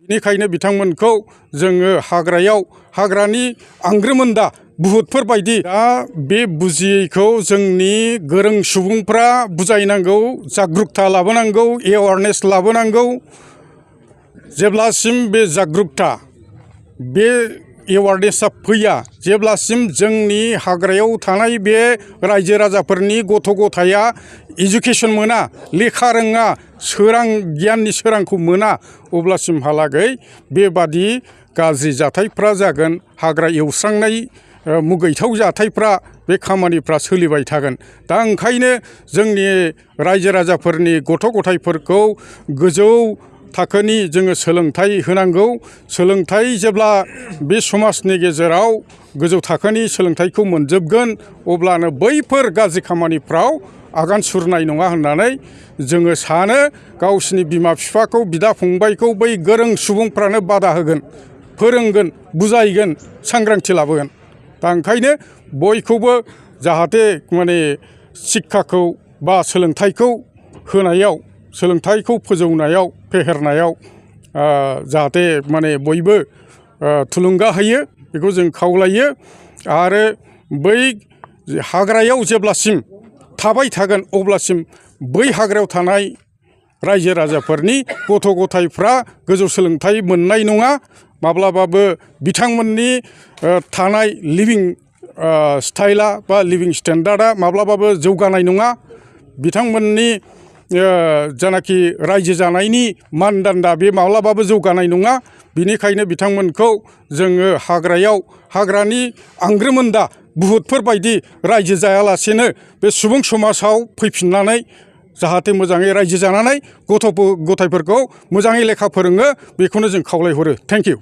बेनिखायनो बिथांमोनखौ जोङो हाग्रानि आंग्रोमोन्दा बुहुतफोर बायदि दा बे बुजियैखौ जोंनि गोरों सुबुंफ्रा बुजायनांगौ, जागरूकता लाबोनांगौ, एवारनेस लाबोनांगौ। जेब्लासिम बे जागरूकता बे एवारनेसा फैया, जेब्लासिम जोंनि हाग्रायाव थानाय बे रायजो राजाफोरनि गथ' गथाया एजुकेसन मोना, लेखा रोङा, गियाननि सोरांखौ मोना, अब्लासिमहालागै बेबादि गाज्रि जाथायफ्रा जागोन। हाग्रा एवस्रांनाय मुगैथाव जाथायफ्रा, बे खामानिफ्रा सोलिबाय थागोन। दा ओंखायनो जोंनि रायजो राजाफोरनि गथ' गथायफोरखौ गोजौ थाखोनि जोङो सोलोंथाइ होनांगौ। सोलोंथाइ जेब्ला बे समाजनि गेजेराव गोजौ थाखोनि सोलोंथाइखौ मोनजोबगोन, अब्लानो बैफोर गाज्रि खामानिफ्राव आगान सुरनाय नङा होननानै जोङो सानो। गावसिनि बिमा बिफाखौ, बिदा फंबायखौ बै गोरों सुबुंफ्रानो बादा होगोन, फोरोंगोन, बुजायगोन, सांग्रांथि लाबोगोन। दा ओंखायनो बयखौबो जाहाथे शिक्षाखौ बा सोलोंथाइखौ होनायाव, सोलोंथाइखौ फोजौनायाव, फेहेरनायाव जाहाथे बयबो थुलुंगा होयो, बेखौ जों खावलायो। आरो बै हाग्रायाव जेब्लासिम थाबाय थागोन, अब्लासिम बै हाग्रायाव थानाय रायजो राजाफोरनि गथ' गथायफ्रा गोजौ सोलोंथाइ मोननाय नङा। माब्लाबाबो बिथांमोननि थानाय लिभिं स्टाइला बा लिभिं स्टेन्डार्डआ माब्लाबाबो जौगानाय नङा। बिथांमोननि जानाखि रायजो जानायनि मानदान्दा, बे माब्लाबाबो जौगानाय नङा। बिनिखायनो बिथांमोनखौ जोङो हाग्रानि आंग्रोमोन्दा बुहुतफोर बायदि रायजो जायालासेनो बे सुबुं समाजाव फैफिननानै जाहाथे मोजाङै रायजो जानानै गथ' गथायफोरखौ मोजाङै लेखा फोरोङो, बेखौनो जों खावलायहरो। Thank you.